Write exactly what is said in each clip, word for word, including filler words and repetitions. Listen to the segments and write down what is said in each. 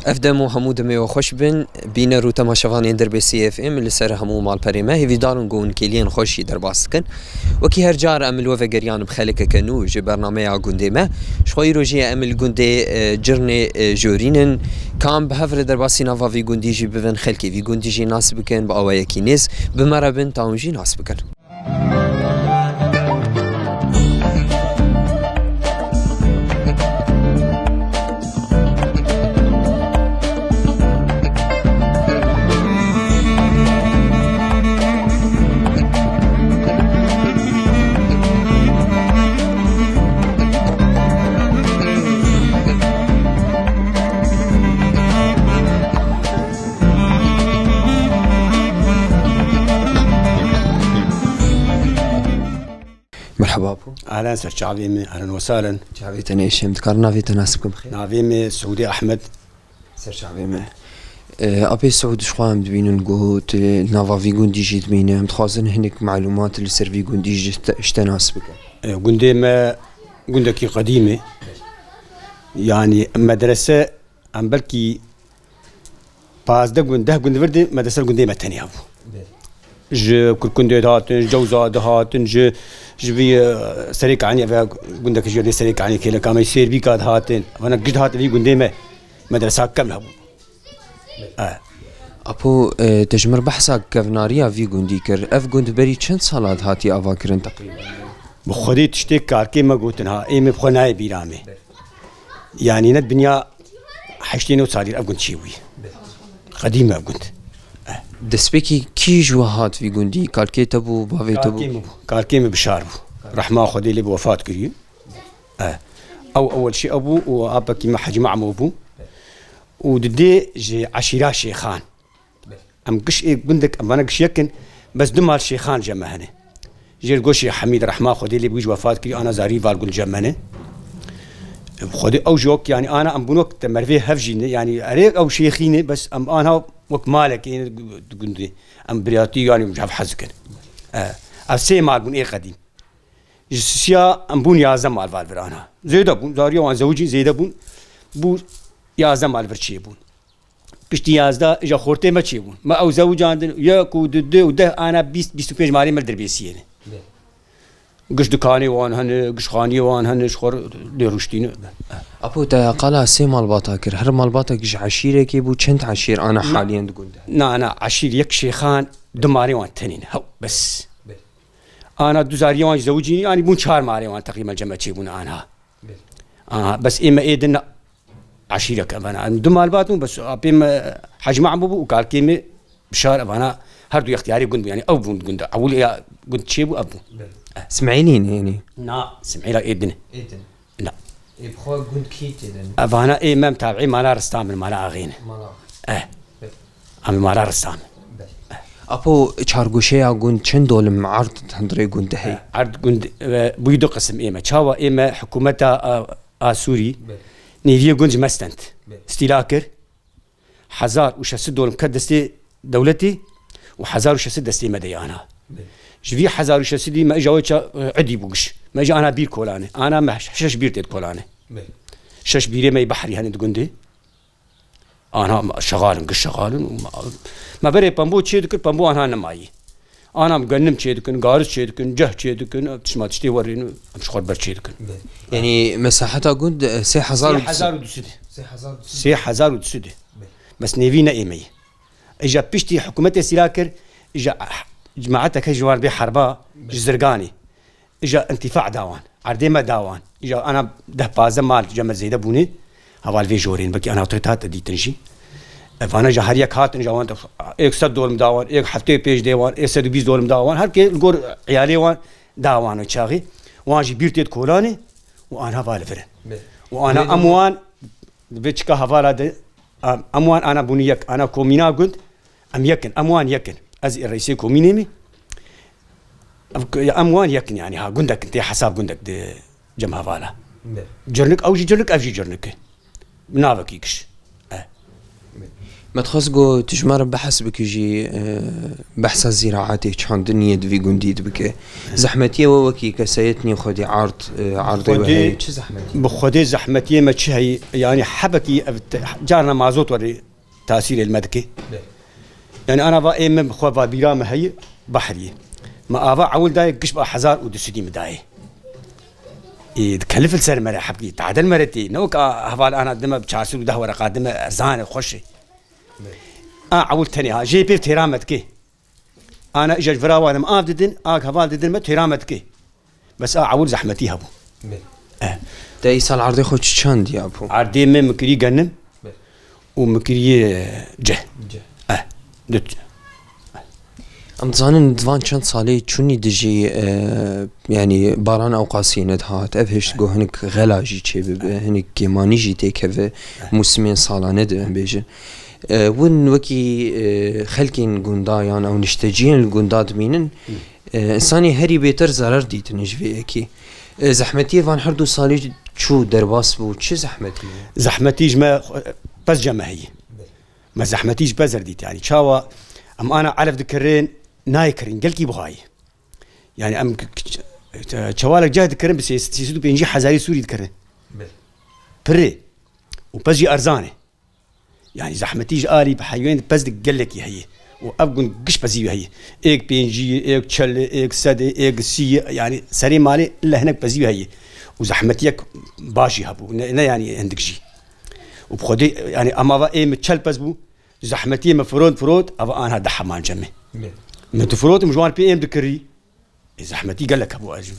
Ev dem û hemû demê we xweş bin, bîner û temaşevanên Dirbêsî F M li ser hemû malperê me. Hêvîdar in ku hûn kêliyên xweş jî derbas dikin. Wekî her car em li we vegeriyan bi xelekeke nû ji bernameya gundê me. Ji xwe îro jî em li gundê, e, Cirnê, e, Jorîn in. Ka em bi hev re derbasî nava vî gundî jî bibin, xelkê vî gundî jî nas bikin, bi awayekî nêz bi me re bin, ta hûn jî nas bikin. Merhaba Apo. Ahlen, ser çavê min, ahlen we sahlen. Çavê te nêşem, dikar navê te nas bikim xêr? Navê min Suûdê Ahmed. Ser çavê me. E, Apê Suûd, ji xwe em dibînin ku tu nava vî gundî jî dimîne. Em dixwazin hinek malûmat li ser vî gundî ji te, ji te nas bikin. E, gundê me gundekî qedîm e. Yanî medrese em belkî pazdeh gund, deh gund vir de medrese li gundê me tenê hebû. Belê. Ji Kurkundê dihatin, ji Cewza dihatin, ji, ji vî, e, Serê Kanî, eve gundek ji lê Serê Kanî kêleka me, Sêrbîka dihatin. Evana giş dihatin vî gundê me. Medresa kevn hebû. E. Apo, e, te ji mir behsa kevnariya vî gundî kir. Ev gund berî çend sala dihatî avakirin teqrîben? Bi Xwedê tiştê karkê me gotin ha, ê me bi xwe nayê bîra me. Yanî ne dinya heştê nod salî ev gund çêbûyî. Qedîm e ev gund. Destpêkî kî ji we hat vî gundî? Kalkê te bû, bavê te bû? Kalkê min bû. Kalkê min Bişar bû. Rehma Xwedê lê bi wefat kiriye. E. Ew ewel şêx bû û apekî me Hecî Mehmo bû. Û didê ji eşîra Şêxan. Em giş ê gundek, em vana giş yekin, bes du mal şêxan je me hene. Jêr goşê Hemîd Rehma Xwedê lê bi wî ji wefat kirî, ana zarî val gund je me ne. Xwedê ew ji wek, yanî ana em bûn wek te mervê hev jî ne, yanî erê ew şêxî ne, bes em anha wek malekê ne di gundê. Em biryatî yanî ji hev hez dikin. E, ev sê mal bûn ê qedîm. Ji sisiya em bûn yazdeh mal val vir anha. Zêde bûn, zariya wan zewicîn zêde bûn. Bû yazdeh mal vir çêbûn. Piştî yazdeh îja xortê me çêbûn. Me ew zewicandin, yek û du, du û deh, ana bîst, bîst û pênc malê me li Dirbêsiyê ne. Giş dikanê wan hene, giş xaniyê wan hene, ji xwe lê rûştîne. Apo, te qala sê malbata kir. Her malbatek ji eşîrekê bû, çend eşîr ana haliyen di gund de? Na, na, eşîr yek şêxan, du malê wan tenê ne. Hew, bes. Ana du zariyê wan jî zewicîn, yanî bûn çar malê wan teqrîben cem me çêbûn anha. Aha, bes ê me ê din eşîrek evana. Em du malbat bûn, bes apê me Hecî Mehmûd bû û kalkê me Bişar, evana her du extiyarê gund bû. Yanî ew bûn gund. Ewil ya gund çê bû, ev bû. Belê. Eh. Simêlî ne yanî? Na, Simêla ê din e. Ê din. Na. Ê bi xwe gund kî tê din? Evana ê me em tabiî mala Ristam in, mala axê ne. Mala. Eh. Belê. Em mala Ristam in. Belê. Apo, çargoşeya gund çend dolim erd hundirê gund de heye? Erd gund, e, bûyî du qisim ê me. Çawa ê me hikûmeta, a, Asûrî, belê, nêviyê gund ji me stend. Belê. Stîla kir. Hezar û şeş sed dolim ket destê dewletê û hezar û şeş sed destê me de ye ana. Belê. Ji vî hezar û şeş sedî me îja wê ça, e, idî bû giş. Me îja ana bîr kolane. Ana me şeş bîr têt kolane. Belê. Şeş bîrê me yê behrî hene di gundê. Anha şexal in, giş şexal in û me, me berê pembû çê dikir, pembû anha nemayî. Ana em genim çê dikin, garis çê dikin, ceh çê dikin, ev tişma tiştê werên, em ji xwe ber çê dikin. Belê. Yanî mesaheta gund, e, sê hezar û du sed. Sê hezar û du sed. Sê hezar û du sed. Sê hezar û du sed. Belê. Bes nêvî ne ê me yî. Îja piştî hikûmetê stîla kir, îja cemaeteke ji wan bê herba, ji Zirganê. Îja întifa da wan. Erdê me da wan. Îja ana deh pazdeh mal cem me zêde bûne. Heval vê jorên, belkî ana te hate dîtin jî. Evana ji her yek hatin, ji wan de êk sed dolim da wan, êk heftê pênc dê wan, êk sed û bîst dolim da wan. Her kê li gor iyalê wan da wan o çaxî. Wan jî bîr têt kolanê û anha va li vir in. Belê. Û ana em wan di vê çika hevala de, em, em wan ana bûne yek, ana komîna gund, em yek in, em wan yek in. Ez ê reîsê komînê me. Ev, em wan yek in, yanî ha, gundek in, tê hesab gundek di cem hevala. Belê. Cirnik, ew jî cirnik, ev jî cirnik e. Bi navekî giş. E. Belê. Me dixwest ku tu ji me re behs bikî jî, e, behsa zîraetê, çandiniyê di vî gundî de bike. Zehmetiyê we wekî kesayetnî xwedî ard, e, ardê we Xwedî heye. Çi zehmetî? Bi Xwedê zehmetiyê me çi heyî? Yanî hebekî ev te-, carna mazot werê tasîrê li me dike. Bê. Yanî ana va ê min bi xwe va bîra me heye, behrî. Me ava ewil dayê giş ba hezar û du sedî min dayê. Ê, dikelif li ser me re hebkî, tadil me re tê. Ne wek a heval ana dime bi çar sed û deh wereqa dime erzan e, xweş e. Bê. A ewil tenê ha, jê pêv têra me dike. Ana îja ji vira wan em av didin, a heval didin me têra me dike. Bes a ewil zehmetî hebû. Bê. Eh. Te îsal erdê xwe çi çandiya bû? Erdê me min kirî genim Bê. Û min kirî, e, cih. Cih. Eh. Dut. Em dizanin di van çend salê çûnî de jî, e, yanî baran ewqasî nedihat. Ev hişt ku hinik xela jî çêbibe, hinik kêmanî jî têkeve, mûsimên salane de em bêjin. E, hûn wekî, e, xelkên gunda yan ew nişteciyên li gunda dimînin, e, însanî herî bêtir zerer dîtine ji vê yekê. E, zehmetiyê van her du salî çû derbas bû. Çi zehmetî bû? Zehmetî ji me xwe, pez cem me heyî. Me zehmetî ji pez re dît, yanî çawa em ana elef dikirin, nayê kirin, gelkî buhayî. Yanî em k-, k-, ç-, çewalek ceh dikirin bi sê sed, sê sed û pêncî hezarî Sûrî dikirin. Bê. Pirê. Û pez jî erzan e. Yanî zehmetî ji alî bi heywanên pez di gelekî heye. Û ev gund giş pezî wî heye. Êk pêncî ye, êk çel e, êk sed e, êk sî ye. Yanî serê malê ille hinek pezî wî heye. Û zehmetiyek baş jî hebû. Ne, ne yanî hindik jî. Û bi Xwedê, yanî em ava ê min çel pez bû. Zehmetiyê me firot, firot, ava anha deh heman cem e. Bê. Min tu firotim ji wan pê êm dikirî. Ê, zehmetî gelek hebû, ez ji,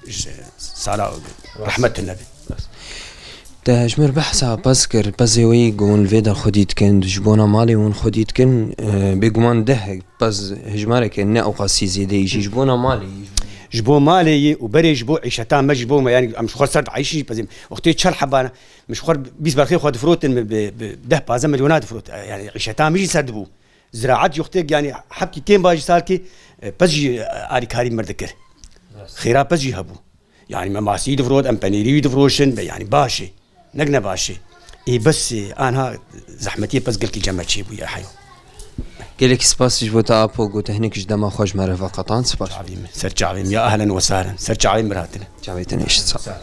ji sala rehmet tune be. Te ji mir behsa pez kir, pezê wê ku hûn li vê der xwedî dikin, ji bona malê hûn xwedî dikin, e, bêguman deh pez hejmareke ne ewqasî zêde yî jî ji bona malê yî. Ji bo malê yî û berê ji bo îşeta me jî bo me, yanî em ji xwe ser dieyşin jî pezê me. Wextê çel hebana, min ji xwe bîst berxê xwe difirotin, min bi, bi deh pazdeh milyona difirot. Yanî îşeta min jî ser dibû. Ziraet jî wextêk, yanî hebkî kêm ba jî salkî, e, pez jî, e, alîkarî mir dikir. Rast. Xêra pez jî hebû. Yanî me masî difirot, em penêrî wî difiroşin, be, yanî baş e. Nek ne baş e. Ê bes, e, anha zehmetiyê pez gelkî cem me çêbûye heyo. Gelekî spas ji bo te Apo, ku te hinek ji dema xwe ji me re veqetan. Spas. Çavî min, ser çavê min. Ya ehlen we sahlen. Ser çavê min hatine. Çavê te nêşt. Sağ ol.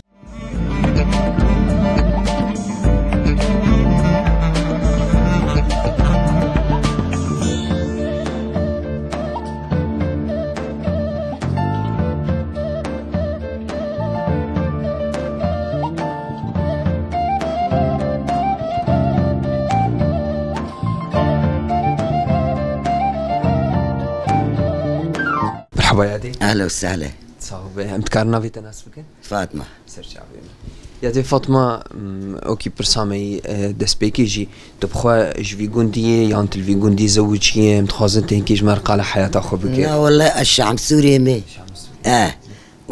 Merhaba yadê. Ehlen we sehlen. Sağ ol be. Em dikarin navê te nas bikin? Fatma. Ser çavê me. Ya dê Fatma, m, okî pirsa me yî, e, destpêkê jî, tu bi xwe ji vî gundî yê yan tu li vî gundî zewicî yê, em dixwazin te hinkî ji me re qala heyata xwe bike. Na, wele ez Şamsûrê me. Şamsûrê. E,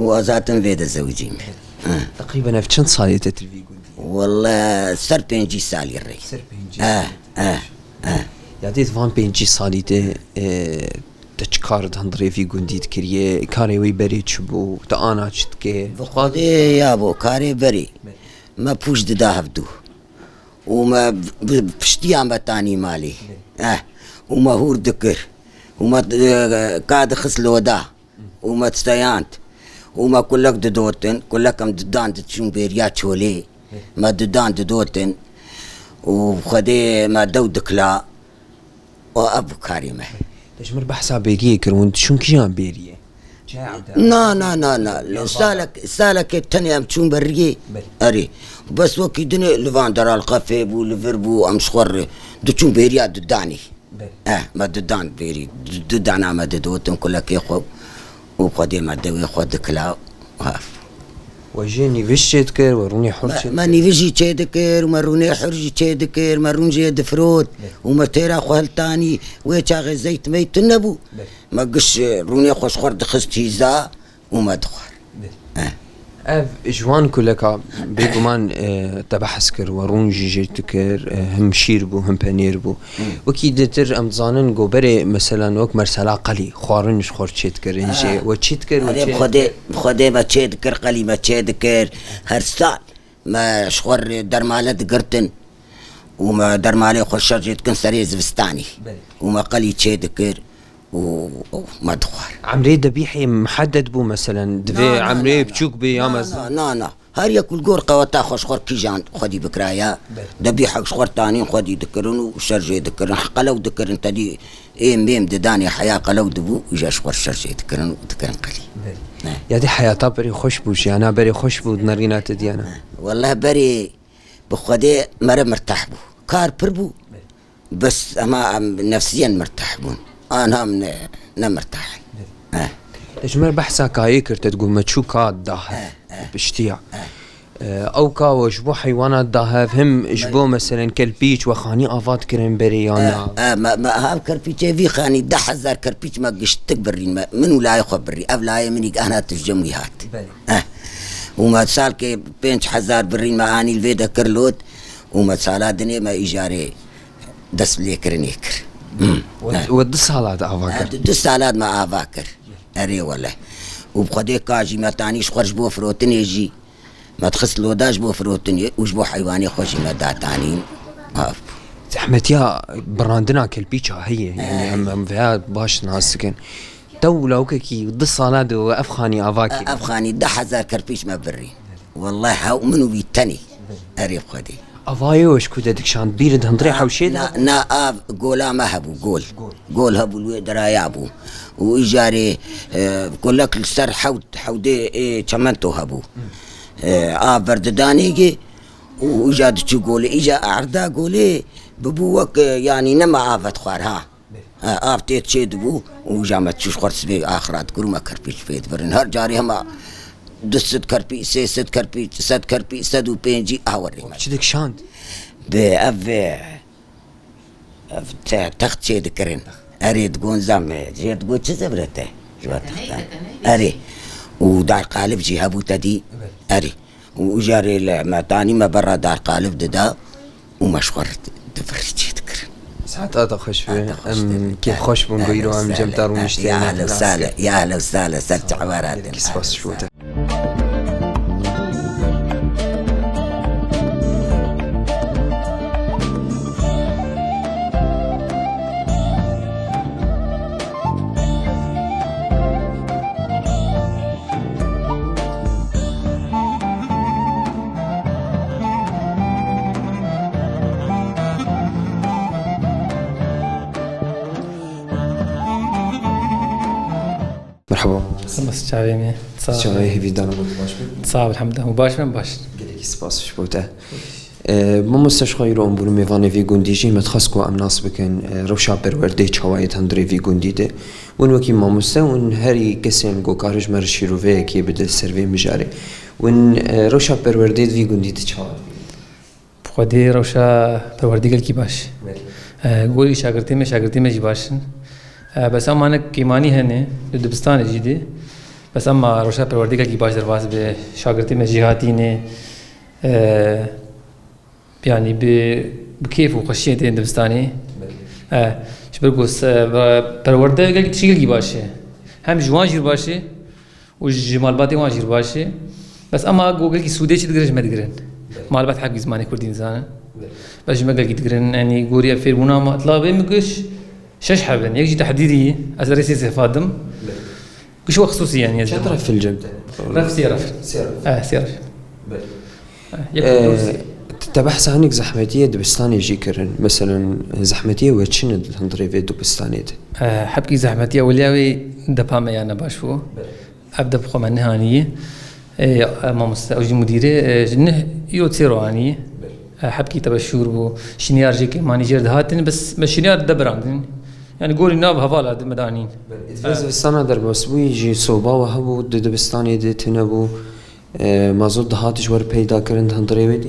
û ez hatim vê de zewicî me. E. Teqrîben ev çend salê te tu li vî gundî yê? Wele ser pêncî salî rê. Ser pêncî E, salî. E, e. Ya dê di van pêncî salî de, e, Te çi kar di hundirê vî gundî dikiriye? Karê wî berê çi bû? Te ana çi dike? Bi Xwedê ya bo karê berê. Belê. Me pûç dida hevdû. Û me bi, bi piştiya me tanî malê. Belê. Eh. Û me hûr dikir. Û me, eh, ka dixist loda. Û me steyand. Û me kulek didotin. Kulek em didan diçûn bêriya çolê. Belê. Me didan didotin. Û Xwedê me dew dikla. O ev bû karê me. Te ji mir behsa bêriyê kir, hûn diçûn kîjan bêriyê? Çaya Ebdî? Na, na, na, na. Salek, salekê tenê em çûn beriyê. Belê. Erê. Bes wekî dinê li van deral qefê bû, li vir bû, em ji xwe re diçûn bêriya dudanê. Belê. Eh, me dudan bêrî. Du, dudana me didotin kulekê xwe û Xwedê me dewê xwe dikila. Ha. We jê nîviş çê dikir, we rûnê hur Me, çê me dikir? Nîvişî çê dikir, me rûnê hur jî çê dikir, me rûn jê difirot û me têra xwe hiltanî. Wê çaxê zeyt meyt tune bû. Belê. Me giş, e, rûnê xwe ji xwe dixist hîza û me dixwar. Belê. Eh. Ev ji wan kuleka bêguman, e, te behs kir, we rûn jî jê dikir, e, him şîr bû, him penêr bû. Wekî ditir em dizanin ku berê, meselan, wek mersela qelî, xwarin ji xwe çê dikirin jê. Ha. We çê dikir, we Erê, çê bi Xwedê, dikir? Bi Xwedê me çê dikir, qelî me çê dikir. Her sal me ji xwe re dermale digirtin. û me dermalê xwe şerjê dikin serê zivistanê. Belê. Û me qelî çê dikir û, û me dixwar. Emrê debîhê mihedded bû, meselen, divê Na, na, emrê na, na. Biçûk bê ya Na, mezin? na, na, na. Her yek li gor qeweta xwe ji xwe kîjan xwedî bikiraya. Belê. Debîhek ji xwe tanîn xwedî dikirin û şerjê dikirin. Qelew dikirin, tedî êm bêm didanê heya qelew dibû, îja ji xwe şerjê dikirin û dikirin qelî. Belê. Ne. Yadî heyata berê xweş bû, jiyana berê xweş bû, di nerîna te diyana? Ne. Wellah berê bi Xwedê mere mirtah bû. Kar pir bû. Belê. Bes ema em nefsiyen mirtah bûn. Anha em ne, ne mirtah in. Belê. He. Te ji me re behsa kayê kir, te digot me çû ka dahev, He, he. piştiya. He. Ew ka we ji bo heywana dahev, him ji Belê. bo, meselen, kelpîç we xanî ava dikirin berê ya E, na? e, me, me, ha, kerpîçê vî xanî deh hezar kerpîç me giştik birîn me. Min û layê xwe birî. Ev layê min î ana tu ji cem wî hat. Belê. E. Û me salkê pênc hezar birîn me anî li vê de kir lot. Û me sala dinê me îjarê dest bi lêkirinê kir. Hmm. We, E. we du sala de ava E, kir? du, du sala de me ava kir. Erê wele. Û bi Xwedê ka jî me tanî ji xwe ji bo firotinê jî. Me dixist loda ji bo firotinê û ji bo heywanê xwe jî me datanîn. Av. Zehmetiya birandina kelpîça heye. Yani Eh. em, em veya baş nas dikin. Te û lawikekî du sala de we ev xanî ava kir. Ev xanî deh hezar kerpîç me birî. Wallahî hew min û wî tenî. Erê Xwedê. Avayê we ji ku de dikişand? Bîr di hundirê hewşê de? Na, na, av gola me hebû, gol. Gol. Gol hebû, li wê diraya bû. Û îjarê, e, golek li ser hewd, hewdê, ê, çemento hebû. E, av berdidanê gê û îja diçû golê. Îja erda golê bibû wek, e, yanî nema av vedixwar ha. Ha, av tê çê dibû û îja me çû ji xwe sibê axira dikir û me kerpîç pê dibirin. Her carê hema du sed kerpîç, sê sed kerpîç, sed kerpîç, sed û pêncî awerê me. Çi dikişand? Bi ev, e, Ev te-, text çê dikirin. Erê digon zam, e, jê digo çi zevre te? Ji we textan. Erê. Û darqalib jî hebû te dî. Evet. Erê. Û îjarê li me tanî me berra darqalib dida û me ji xwe re di vir çê dikirin. Saeta te xweş be. Saeta xweş Em be. kêf xweş bûn Ehlen ku îro em sehlen. cem te rûniştine. Ya ehlen sehlen. Ya ehlen sehlen. Ser çawa ratin. Gelekî spas ji bo te. Merhaba. Xelas çavê me. Sağ ol. Çavê hêvî dana bo baş be. Sağ ol, elhamdülillah. Baş ben baş. Gelekî spas ji bo te. E, mamoste ji xwe îro em bûn mêvanê vî gundî jî me dixwest ku em nas bikin, e, rewşa perwerdê çawa ye di hundirê vî gundî de. Win wekî mamoste, win herî kesên ku kare ji me re şîroveyekê bide ser vê mijarê. Win, e, rewşa perwerdê di vî gundî de çawa dibîne? Bi Xwedê rewşa perwerdî gelkî baş. Belê. E, gorî şagirtê me, şagirtê me jî baş in. E, bes ema ne kêmanî hene, di dibistanê jî de. Bes ema rewşa perwerdî gelkî baş derbas be, şagirtê me jêhatî ne. E, yanî bi, bi kêf û xweşiyê tên dibistanê. Belê. E, ji ber ku se-, perwerde gelkî tiştî gelkî baş e. Hem ji wan jî baş e. û ji malbatê wan jî baş e. Bes ema ku gelkî sûdê çi digirin, ji me digirin. Malbat hebkî zimanê kurdî nizanin. Bes ji me gelkî digirin, yanî gorî ev fêrbûna me, tila vê min giş şeş heb in. Yek jî tehdîdî, ez rêsê sefa dim. Giş we xisûsî yanî ez Çend dim. ref fil cem te? Ref sê ref. Sê ref. Eh, sê ref. Eh, yek Ee, dosye. Te behsa hinek zehmetiyê dibistanê jî kirin. Meselen, zehmetiyê we çi ne di hundirê vê dibistanê de? Eh, hebkî zehmetiya weliya wê depa me ya ne baş bû. Ev dep xwe me nehanî. Ê, mamoste, ew jî mudîrê, e, ji neh yo çêro anî. E, hebkî tebeşûr bû. Şinyar jê kêmanî jêr dihatin, bes me şinyar de birandin. Yani gorî nav hevala di me danîn. Belê. Vê zivistana derbas bûyî jî soba we hebû, di dibistanê de tune bû. E, mazot dihat ji we re peyda kirin di hundirê wê de?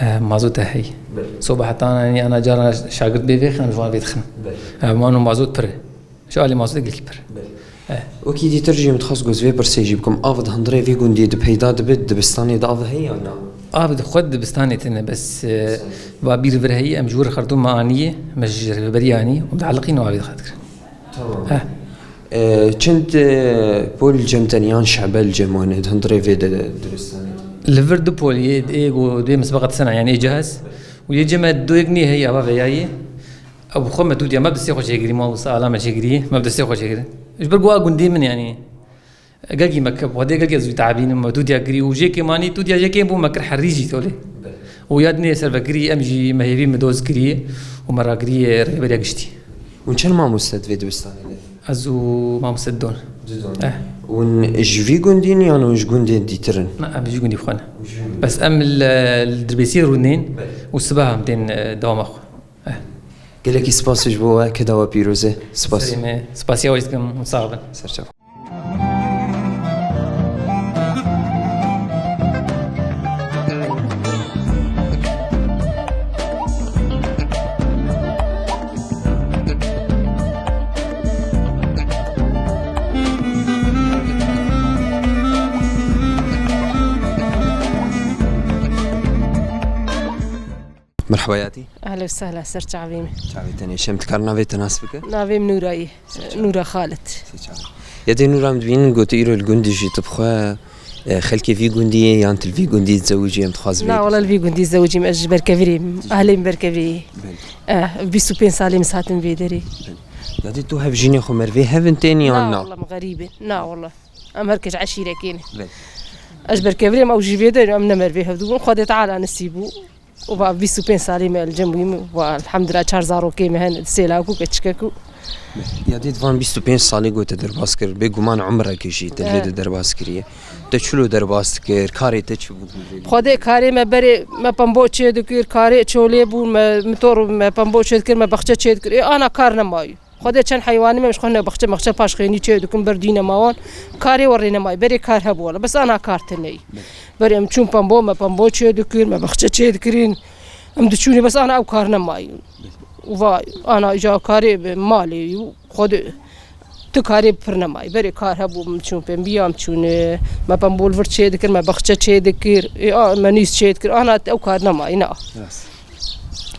E, mazot e hey. Belê. Soba heta, yani, ana cara şagirt bê vêxin, ji wan vê dixin. Belê. E, mano mazot pir e. Ji alî mazotê gelkî pir. Belê. Eh. Wekî dîtir jî min dixwest ku ez vê pirsê jî bikim, av di hundirê vî gundî di peyda dibe, di dibistanê de av heye ya na? Av di xwe di dibistanê tine, bes, eh, va bîr vir heyî, em ji wir xertûm me anî, me ji rêveberiya anî, û muteleqîn û avê dixwe dikirin. Tamam. Eh. Eh, çend, eh, pol cem te ne yan şebe li cem we ne di hundirê vê de dibistanê? Li vir du pol yê, ê ku dê misbeqa tisena, yani ê cihaz. Û yê cem me doyek nî heye ava veyayî. Ew bi xwe me dûdiya me bi destê xwe çêkirî, ma wisa ala me çêkirî, me bi destê xwe çêkirî. Ji ber ku a gundê min, yanî, gelkî me ke-, xwedê gelkî ez wî teabînim, me dûdiya kirî û jê kêmanî, dûdiya jê kêm bû, me kir herî jî tolê. Û ya dinê servekirî, em jî me hêvî me doz kirî û me rakirî rêveberiya giştî. Hûn çend mamoste di vê dibistanê de? Ez û mamoste Didon. Didon. Eh. Hûn ji vî gundî ne yan hûn ji gundên dîtir in? Na, em ji gundî xwe ne. Ji vî gundî. Bes em li, li Dirbêsiyê rûnên û sibeha em tên, eh, dewama xwe. Eh. Gelekî spas ji bo we, keda we pîroz e. Spas. Serê me, spasiya we jî dikim, hûn sax bin. Serçava. Merhaba yatî. Ehlen we sehlen, ser çavê me. Çavê te nêşe, em dikar navê te nas bike? Navê min Nûra ye. Ser çav. Nûra Xalid. Ser çav. Ya dê Nûra, em dibînin got îro li gundî jî tu bi xwe, e, xelkê vî gundî yê yan tu li vî gundî dizewicî, em dixwazin vê... Na, wela li vî gundî zewicî me, ez ji Berkevirê me. Ahlê min Berkevirê ye. Belê. Eh, bîst û pênc salê min satim vê derê. Belê. Ya dê tu hevjînê xwe mervê hev in tên yan na? Na, wela em xerîb in. Na, wela. Em her kes eşîrekê ne. Belê. Ez ji Berkevirê me, ew jî vê derê, em ne mervê hev dibûn. Xwedê Teala nisîbû. Û va bîst û pênc salî me li cem wî, va elhamdulillah çar zarokê me hene, sêlak û keçikek û. Ya dê di van bîst û pênc salî ku te derbas kir, bêguman umrekê jî te lê de derbas kiriye. Te çilo derbas dikir, karê te çi bû? Xwedê karê me berê, me pembo çê dikir, karê çolê bûn, me mitor, me pembo çê dikir, me baxçe çê dikir. Ê, ana kar nemayî. Xwedê çend heywanî me ji xwe ne baxçe mexçe paşxênî çê dikin, ber dîne ma wan. Karê we rê nemayî. Berê kar hebû wele. Bes ana kar tineyî. Berê em çûn pembo, me pembo çê dikir, me baxçe çê dikirin. Em diçûnê bes ana ew kar nemayî. Û va ana îca karê bi malê û Xwedê tu karê pir nemayî. Berê kar hebû, em çûn pê, em biyam çûn, e, me pembo li vir çê dikir, me baxçe çê dikir, e, a, me nîz çê dikir. Ana ew kar nemayî, na. Rast.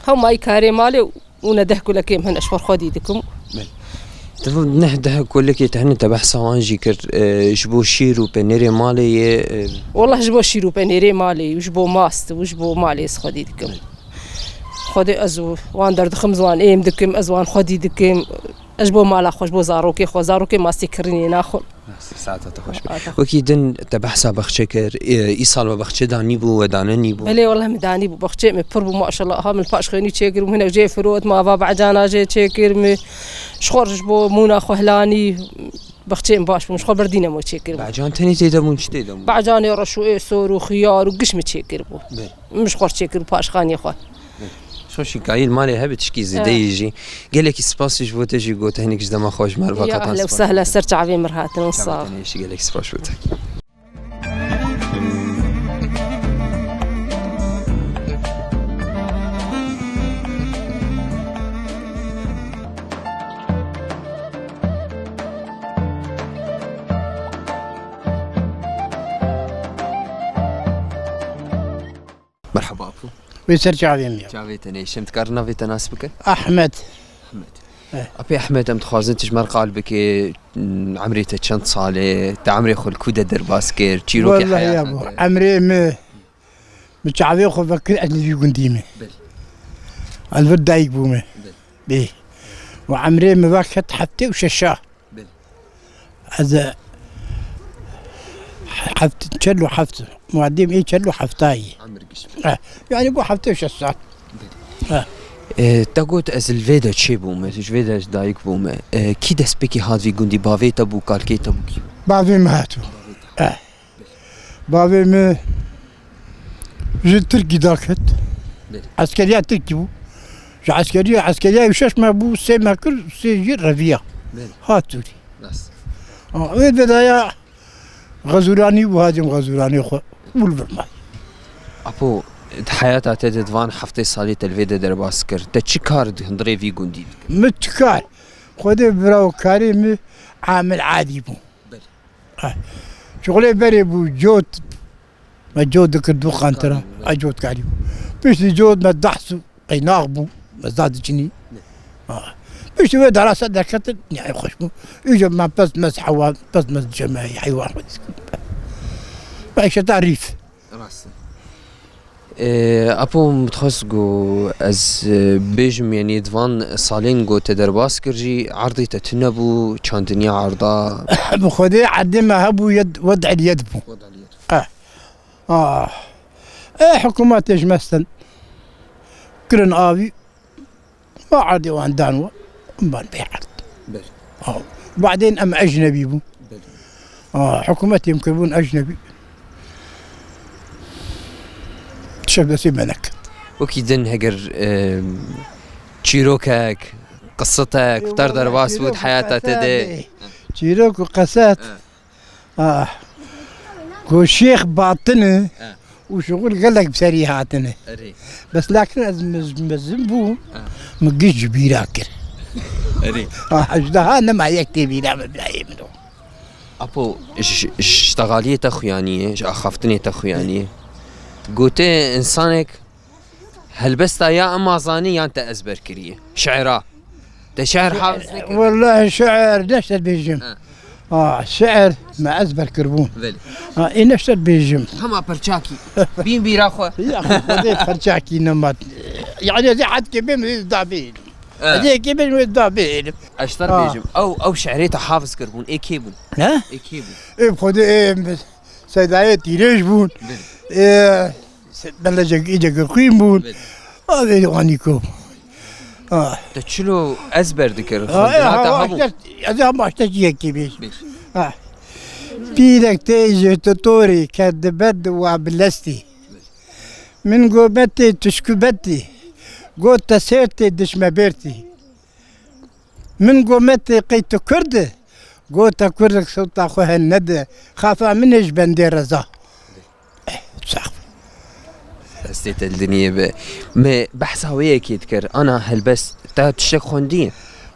Hewmayî karê malê û û ne deh kulekê min ez ji xwe xwedî dikim. Belê. Tu neh deh kulekê te hene te behsa wan jî kir, e, ji bo şîr û penêrê malê yê, e, Wallah ji bo şîr û penêrê malê û ji bo mast û ji bo malê ez xwedî dikim. Belê. Xwedê ez wan derdixim, ez wan êm dikim, ez wan xwedî dikim. Ez ji bo mala xwe, ji bo zarokê xwe, zarokê mastê kirinê naxwin. Saeta te xweş be. Saeta xweş. Wekî din te behsa baxçe kir. Ê, îsal we baxçe danîbû, we dane nîbû? Belê, wele min danîbû. Baxçeyê me pir bû, maşallah. Ha, min paşxênî çêkir, min jê firot, min ava becana jê çêkir, min ji xwe ji bo mûna xwe hilanî. Baxçeyê min baş bû, min ji xwe berdîne mo çêkir bû. Becan tenê tê de bûn, çi tê de bûn? Becanê reş û êsor û xiyar û giş min çêkir bû. Bê. Min ji xwe çêkir bû paşxanê xwe. Şoşî kayîl malê hebe tişkî zêde yî jî. Gelekî spas ji bo te jî got, hinek ji dema xwe ji me re ve qatan. Ya ehlen we sehlen, ser çavê min re hatin, sağ ol. Çavê te nêşî, gelekî spas ji bo te. Merhaba Apo. Wê ser çavê min ya. Çavê te nêşe, em dikarin navê te nas bikin? Ahmet. Ahmet. Eh. Apê Ahmet, em dixwazin tu ji me re qal bikê, emrê te çend sal e, te emrê xwe li ku de derbas kir, çîrokê heyata te? Wellahî ya bo, emrê min, min çavê xwe vekir ez li vî gundî me. Belê. Ez vir dayik bûme. Belê. Bê. Û emrê min veqet heftê û şeş a. Belê. Ez, e, heft-, çel û heft, muaddim ê çel û heft a yî. Emir giş. Eh, yani bu heft û şeş sal. Belê. Eh. E, te got ez li vê de çê bûme, ji vê de dayik bûme. E, kî destpêkî hat vî gundî? Bavê te bû, kalkê te bû, kî bû? Bavê min hat bû. Eh. Bavê min ji Tirkî derket. Belê. Eskeriya Tirkî bû. Ji eskeriya, eskeriya şeş me bû, sê me kir, sê jî reviya. Belê. Hat Sûrî. Rast. Ha, wê vedaya Xezûranî û hadim Xezûranê xwe û li vir me. Apo, di heyata te de di van heftê salî te li vê de derbas kir, te çi kar di hundirê vî gundî dikir? Min çi kar? Xwedê bira û karê min amil adî bû. Belê. Eh. Şixulê berê bû, cot, me cot dikir du qantira, belê, a cotkarî bû. Piştî cot me dehs û qeynax bû, me zad diçinî. Belê. Ha. Piştî wê derasa derketin, nihayê xweş bû. Îca me pes mez hewa, pes mez cemeyî heywan xwe dîs kir. Meîşeta rîf. Rast e. Ee, Apo, min dixwest ku ez, e, bêjim, yanî di van salên ku te derbas kir jî erdê te tune bû, çandiniya erda? Bi Xwedê erdê me hebû, yed, wed eliyed bû. Wed eliyed. Eh. Ah. E, hikûmetê ji me stend. Kirin avî. Ma erdê wan dan we, em ban bê erd. Belê. Ha, badên em ecnebî bûn. Belê. Ha, hikûmetê em kiribûn ecnebî. Tişek destê me neket. Wekî din heger, e, çîrokek, qisitek, Ê, te derbas bû di heyata te de. Çîrok û qeset. Ah. Ku şêx batin e He. Û şixul gelek bi serî hatine. Erê. Bes lakin ez mez-, mezin bûm, He. Min giş ji bîra kir. Erê. Ah, hejdeha nema yek tê bîra min, birayê min o. Apo, ji, ji ştegaliyê te xuyaniyê, ji axaftinê te xuyaniyê. Gote, însanek Helbesta ya em a zanî yan te ezber kiriye? Şi'ra. Te şi'r hafiz nekir? Wellahî şi'r neşter bêjim. Ha. Ha, şi'r me ezber kiribûn. Belê. Ha, ê neşter bêjim. Hema perçakî. Bîn bîra xwe. Ya xwe, Xwedê perçakî nema. Yani ez ê hetkê bêm, ez da bêlim. Ha. Ez ê kê bêm, ez da bêlim. Eşter Ha. bêjim. Ew, ew şi'rê te hafiz kiribûn. Ê kê bûn? Ne? Ê kê bûn? Ê Xwedê, ê Seydayê Tîrêj bûn. Belê. Ê, Se-, Belê Cegî, Cegî Xwîn bûn. Belê. A, vê wanî ku. A. Te çilo ezber dikir, A, xwendina e, te ha, hebû? Işte, ez ama işte yekî bir. Beş. Ha. Pîrek tê ji Titorî, kerdibet wa bilestî. Min go betê tişku betî. Go te sêrtê dişme bertî. Min go metê qey tu Kurd î? Go te Kurdik sewta xwe hen nedi. Xafa min ê ji bendê reza. Eh, sax. Destê te li diniyê be. Me behsa wê yekê dikir. Ana helbest te tiştek xwendiye?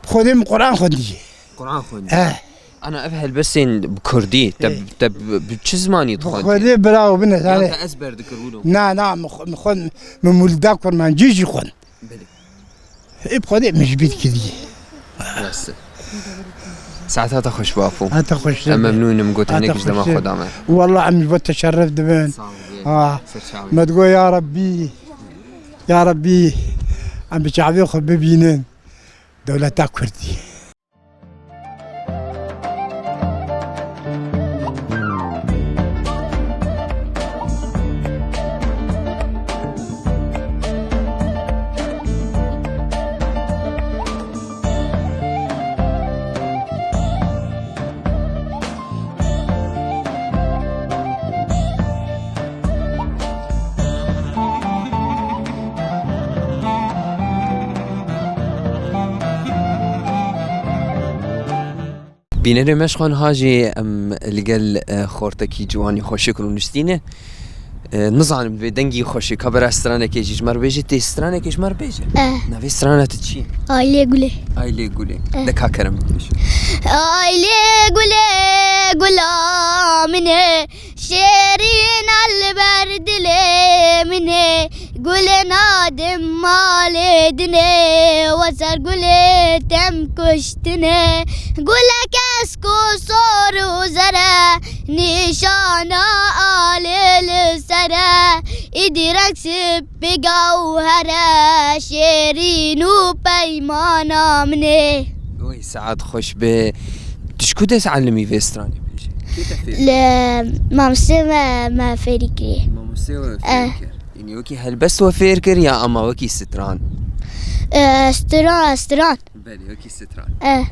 Xwedê min Quran xwendiye. Quran xwendiye. Eh. Ana ev helbestên bi kurdî, te, Eh. te bi, bi çi zimanî Bi dixwendî? Xwedê bira û bine, Yan yani. Te ezber dikir wilo? Na, na, min xwe, min xwe, min mulda kurmancî jî xwend. Belê. Ê bi Xwedê min ji bîr kiriye. Rast e. Saeta te xweş be, Apo. Ha, te xweş be. Em memnûn in, got Ha, te hinek ji dema xweş be. Xwe da me. Wallah, em ji bo te şeref dibin. Sağ ol, Ha. ser çavê. Me digo, ya Rabbî, ya Rabbî, em bi çavê xwe bibînin dewleta Kurdî. Bînerê me ji xwe niha jî em li gel, e, xortekî ciwanî xweşik rûniştîne. E, nizanim divê dengî xweşik, ka bira stranekê jî ji me re bêje, tê stranekê ji me re bêje. Eh. Navê strana tu çi ye? Ailê Gulê. Ailê Gulê. Eh. De ka kerem bikir. Ailê Gulê, gula min e, şêrîna li ber dilê min e, gulê nadim malê dinê, we ser gulê tem kuştine. Gulek esk û sor û zere, nîşana alê li sere, îdî reng sipî gawhere, şêrîn û peymana min ê. Oy, saet xweş be. Tu ji ku dest elimî vê stranê bêjî? Kê te fêr kir? Li mamostê me, me fêrî kiriye. Mamostê we fêr Eh. kir. Yanî wekî helbest we fêr kir ya ama wekî stran? Eh, stran, stran. Belê, wekî stran. Eh.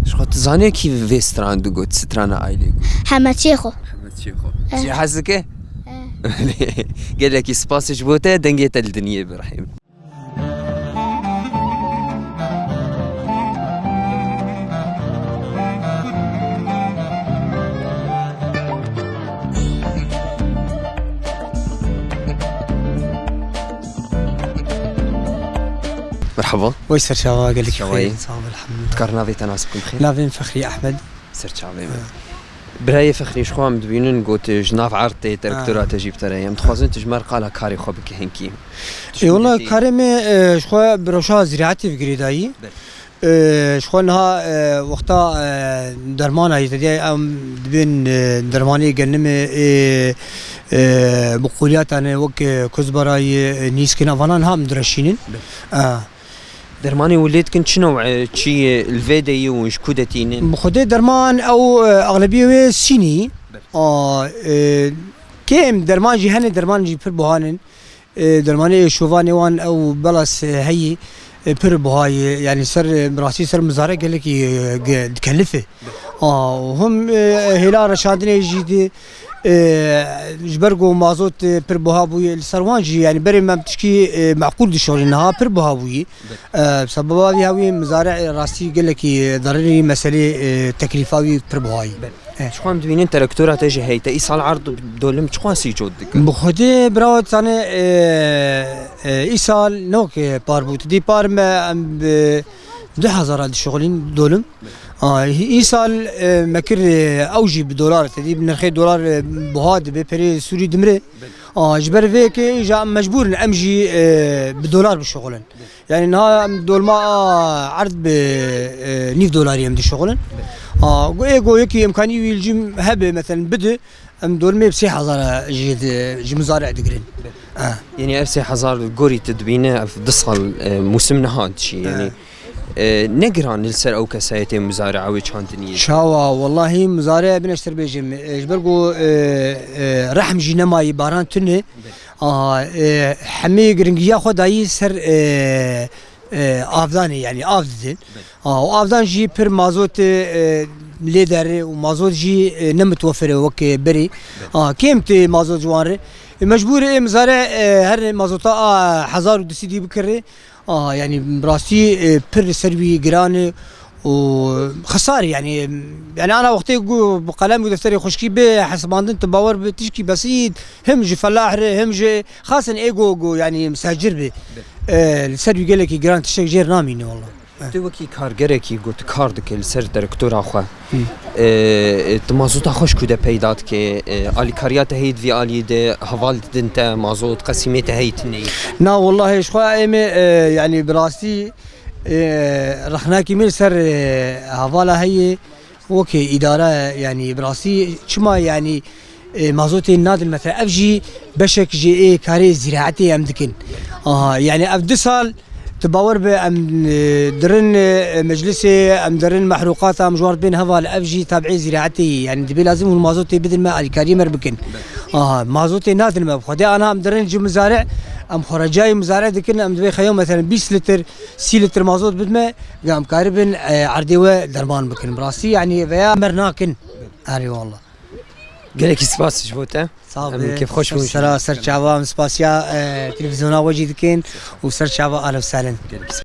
Ji xwe tu zanî kî vê stran digot, strana ailê? Heme çê xwe. Heme çê xwe. Eh. Çi hez dike? Eh. Gelekî spas ji bo te, dengê te li diniyê birehîm. Merhaba. Wey serçava gelek Çawayî. Xêr. Sağ ol, elhamdülillah. Dikar navê te nas bikim xêr? Navê min Fexrî Ehmed. Serçavê me. Ha. Birayê Fexrî, ji xwe em dibînin, got, ji nav erd tê, Ha. teraktora te jî bi te re ye. Em dixwazin tu ji me re qala karê xwe bike hinkî. Ê, wela karê me, e, ji xwe bi rewşa ziraetê ve girêdayî. Belê. E, ji xwe niha, e, wexta, e, dermana yê tediyayê em dibên, e, dermanê genimê, ê, e, bi qûriyatan e wek, e, kuzbara yê, e, nîskina vana niha em direşînin. Be. E. Dermanê hûn lê dikin çi new'e, çi yê, li vê de yê hûn ji ku de tînin? Bi xwedê derman ew, e, exlebiyê wê sînî. Be. A, e, kêm derman jî hene, derman jî pir buhan in. E, dermanê şovanê wan ew belas, e, heyî, e, pir buha ye. Yani ser, e, bi rastî ser mizare gelekî, e, ge-, dikelife. A, û him, e, hêla reşandinê jî di, e, ji ber ku mazot, e, pir buha bûye li ser wan jî, yani berê me tişkî, e, meqûl dişoxî niha pir buha bûyî. E, sebeba vî hewî mizare, e, rastî gelekî, e, darî meselê, e, teklîfa wî pir buha ye. E. Ji xwe em dibînin teraktora te jî heye. Te îsal erd dolim çiqasî cot dike? Bi xwedê birawa tane, e, e, îsal ne wek par bû. Ti dî par me em bi du hezara dişixulîn dolim. A, îsal, e, me kir, e, ew jî bi dolar, te dî bi nirxê dolar, e, buha dibe, perê Sûrî dimire. A, ji ber vê yekê îja em mecbûr in, em jî, e, bi dolar bişixulin. Yani niha em dolma a erd bi, e, nîv dolarî em dişixulin. A, go-, ê go yekî imkanî wî li cim hebe, meselen bide, em dolmê bi sê hezara jî di, ji mizare digirin. E. Yani ev sê hezar gorî tu dibîne, ev du sal, e, mûsim niha dişî, yani, e, ne giran li ser ew kesayetê mizare ew ê çandiniyê? Çawa, wellahî mizare bine ji te bêjim, e, ji ber ku, e, e, rehm jî nemayî, baran tune. A, e, hemî giringiya xwe dayî ser, e, e, avdanê, yani av didin. Be. A, û avdan jî pir mazotê, e, lê derê û mazot jî, e, ne mitwefir e wek berî. Be. A, kêm tê mazot ji wan re. E, mecbûr e mizare, e, her mazota a hezar û du sed dî bikirê. A, yani bi rastî, e, pir ser wî giran e. û xesarî, yani, yani ana wextê ku bi qelem û defterê xwişkî bê hesibandin, tu bawer bi tişkî besît, him ji felah re, him ji xasin ê ku, ku, yani, misecir bê. Be. E, li ser wî gelekî giran tiştek jêr namîne, walla. E. Tu wekî kargerekî ku tu kar dike li ser direktora xwe. Hı. E, e, tu mazota xwe ji ku de peyda dike, e, alîkariya te heyî di vî alî de heval didin te, mazot, qesîmê te heyî tune yî? Na, wellahê ji xwe em ê, e, yani, bi rastî, Ê, rexnakî min li ser, ê, hevala heye wekî îdare, yanî bi rastî çima, yanî, ê, mazotê nadin mesela, ev jî beşek ji ê karê zîraetê em dikin. Aha, yanî ev du sal tu bawer be em, ê, dirin, ê, meclisê, em dirin mehrûqata, em ji wan bên heval, ev jî tabiê zîraetê ye. Yanî dibê lazim hûn mazotê bidin me, alîkariyê me bikin. Aha, mazotê nadin me bi xwedê, ana em dirin ji mizare, em xwerecayê mizare dikin, em dibê xeyo mesela bîst litir, sî litir mazot bidime, ga em karibin, e, erdê we derman bikin. Bi rastî, yanî veya mer nakin. Erê wallah. Gelekî spas ji bo te. Sağ ol. Em kêfxweş bûn. Sera ser çava, em spasiya, e, televîzyona we jî dikin û ser çava ahlen û sehlen. Gelekî spas.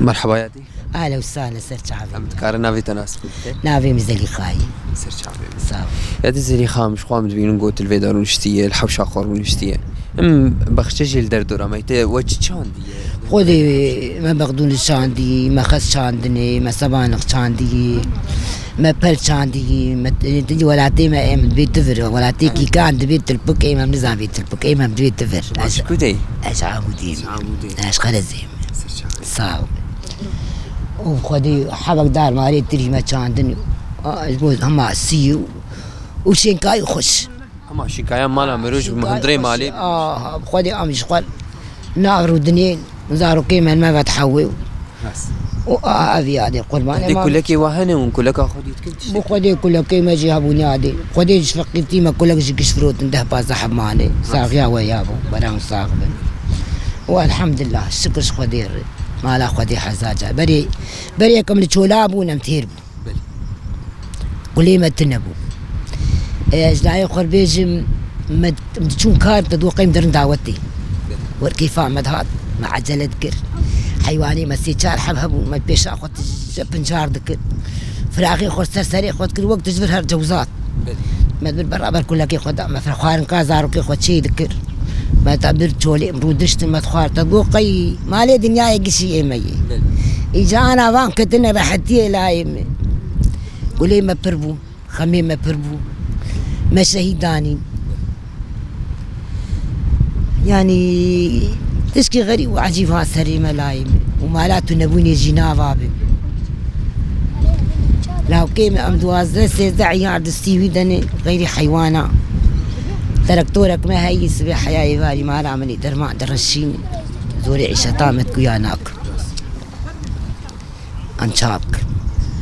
Merhaba yadî. Ahlen û sehlen, ser çavê. Em dikarin navê te nas bikin? Navê min Zelîxa ye. Ser çavê. Sağ ol. Yadî Zelîxa, em ji xwe em dibînin got li vê de rûniştiye, li hewşa xwe rûniştiye. Em bexçe jî li derdora me te we çi çandiye? Xwedê me bexdûn çandî, me xez çandinê, me sebanik çandî, me pel çandî, me, welatê me em dibê tivir, welatê kîkan dibê tilpik, em em nizan vê tilpik, em em dibê tivir. Şima ji ku de yî? Ez Amûdê me. Ji Amûdê. Ez Xerezê me. Ser çavê. Sağ ol. Û xwedê hebek dar marê tirî me çandin. A, ji bo hema sî û, û şênkayî xweş. Hema şînkaya mala mirov ji hundirê malê. Aha, bi xwedê em ji xwe nav rûdinê, zarokê me me ve dihewê û, û a, ev yadê qurbanê. Dê kulekê we hene hûn kuleka xwe dî dikin? Bi xwedê kulekê me jî hebûn yadê. Xwedê ji feqîrtî me kulek ji giş firotin deh pazdeh heb mane. Saxiya we ya bû, beran sax bin. Û elhamdulillah, şikir ji Xwedê re. Mala Xwedê heza ca. Berê, berê yekem li çola bûn em têr bûn. Belê. Kulê me tune bû. E, ji nayê xwe bêjim, me, me diçûn kar, te dû qey em derin dawetê. Belê. Wer kêfa me dihat, me ecele dikir. Heywanê me sê çar heb hebû, me pêşa xwe tije pincar dikir. Firaxê xwe ser serê xwe dikir, wek dijbir her cewzat. Belê. Me bir beraber kulekê xwe da, me xwarin ka zarokê xwe çê dikir. Me te bir çolê em rûdiştin, me xwar te got qey malê dinyayê gişî ê me yê. Îca ana van ketine rehetiyê layê me. Gulê me pir bû, xemê me pir bû. Me şehîd danîn. Yanî tişkî xerîb û ecîb ha serê me layê me. Û mala tu nebûnê jî nava be. Lawkê me em duwazdeh sêzdeh îyar distî wî denê xeyrî heywana. Terektorek me heyî sibê heya êvarî mala min ê derman direşînê. Zorê îşeta me kuya nak. Em çap kin.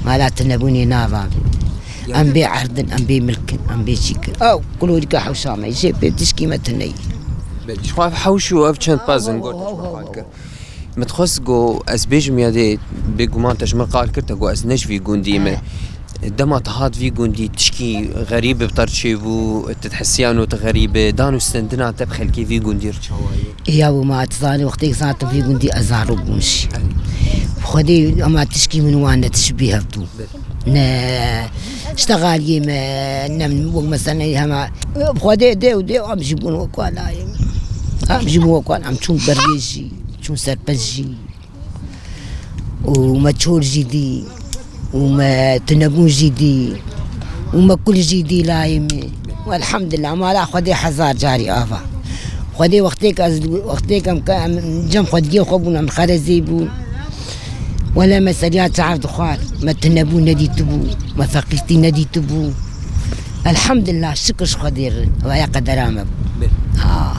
Mala tu nebûnê nava be. Em bê erdin, em bê milkin, em bê çîkin. Ew kulorîka hewşa me jê pê tişkî me tuneyî. Belê, ji xwe ev hewş û ev çend pez in got ji min qal kir. Min dixwest got ez bêjim ya dê bêguman te ji min qal kir te got ez ne ji vî gundî me. Dema te hat vî gundî tişkî xerîb bi te re çêbû, tu dihisiya no tu xerîb e, dan û stendina te bi xelkê vî gundî re çawa ye? Ya û ma tu zanî wextê zatim vî gundî ez zarok bûm jî. Xwedê ema tişkî min wan ne tişt bî hevdû. Ne ştegaliyê me, ne min wek mesela hema Xwedê dê û dê em jî bûn wek wan layê min. Em jî bûn wek wan, em çûn bergê jî, çûn serpez jî. Û me çor jî dî, û me tunebûn jî dî, û me kul jî dî layê min. Û elhamdulillah, mala Xwedê hezar carî ava. Xwedê wextêk ez, wextêk em ke-, em cem xwediyê xwe bûn, em xerezê bûn. Wele me seriya çav dixwar, me tunebûn nedîtibû, me feqîrtî nedîtibû. Elhamdulillah, şikir ji Xwedê re, ew ya qedera me bû. Ha.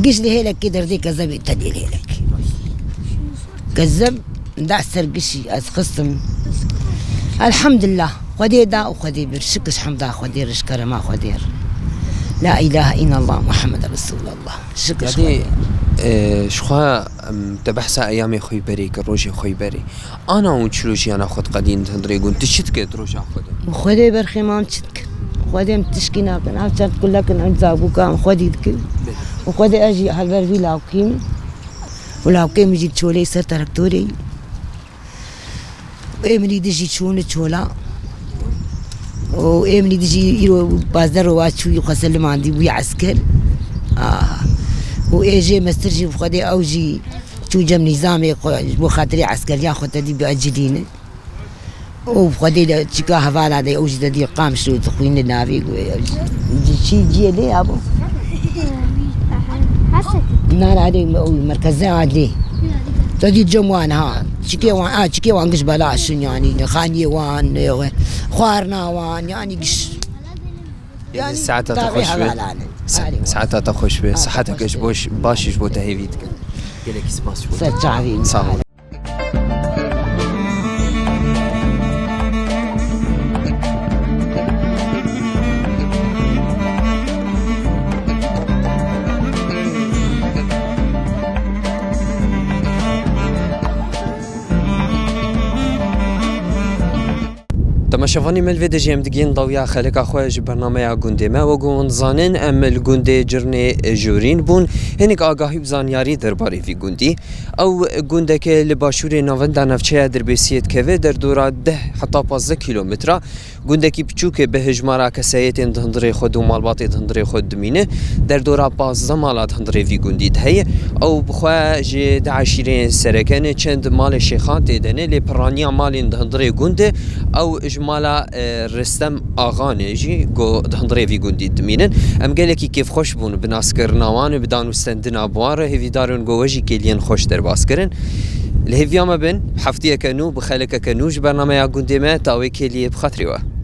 Giş li hêlekê derdê kezebê tenê li hêlekê. Kezeb da ser gişî ez xistim. Elhamdulillah, Xwedê da û Xwedê bir. Şikir hemda Xwedê re, ji kerema Xwedê re. La ilahe illallah Muhammed Resulallah. Şikir ji Xwedê. Yadê, e, ji xwe, em, te behsa eyamê Xweyberê kir, rojê Xweyberê. Ana û çilo jiyana xwe diqedîn di hundirê gund. Tu çi dike di roja xwe de? Xwedê berxê me em çi dikin? Xwedê em tişkî nakin. Ev çend kulek in, ev zabûka em xwedî dikin. Û Xwedê ez jî hevber vî lawkî min. Û lawkê min jî çolê ser terektorê. Ê min î dijî çûne çola. Û ê min î dijî îro pazdeh rowa çûyî xwe selimandî bûyî esker. Ah. Û ê jê mestir jî Xwedê ew jî çû cem nîzamê xwe ji bo xatirê eskeriya xwe te dî bi ecilîne. Û Xwedê de çika hevala de ew jî de dî Qamişlo dixwîne navê çî ciyê lê ya bû. Nara de ew merkeze adê. Te dî cem wan ha. Çikê wan, a, çikê wan giş bela şin yanî. Xaniyê wan, e, xwarina wan, yanî giş. Yanî saeta te xweş be. Hevalane. Sa-, saeta te xweş be. Siheta te xweş be. Baş, baş ji bo te hêvî dikim. Gelekî spas ji bo te. Ser çavî. Sağ ol. Temaşevanê me li vê de jî em digihîn dawiya xeleka xwe ji bernameya gundê me. Wek ku hûn dizanin, em li gundê Cirnê Jorîn bûn. Hinek agahî û zanyarî derbarê vî gundî. Ew gundeke li başûrê navenda navçeya Dirbêsiyê dikeve, derdora deh heta pazdeh kîlometre. Gundekî piçûk e, bi hejmara kesayetên di hundirê xwe de û malbatê di hundirê xwe de dimîne. Derdora pazdeh mala di hundirê vî gundî de heye. Ew bi xwe ji di eşîreyên sereke ne, çend malê şêxan tê de ne, lê piraniya malên di hundirê gund e. Ew ji mala, e, Ristem Axa ne jî, ku di hundirê vî gundî dimînin. Em gelekî kêfxweş bûn bi naskirina wan û bi dan û stendina bi wan re. Hêvîdar in ku we jî kêliyên xweş derbas kirin. Li hêviya me bin, heftiyeke nû bi xelekeke nû ji bernameya gundê me, ta wê kêliyê bi xatirê we.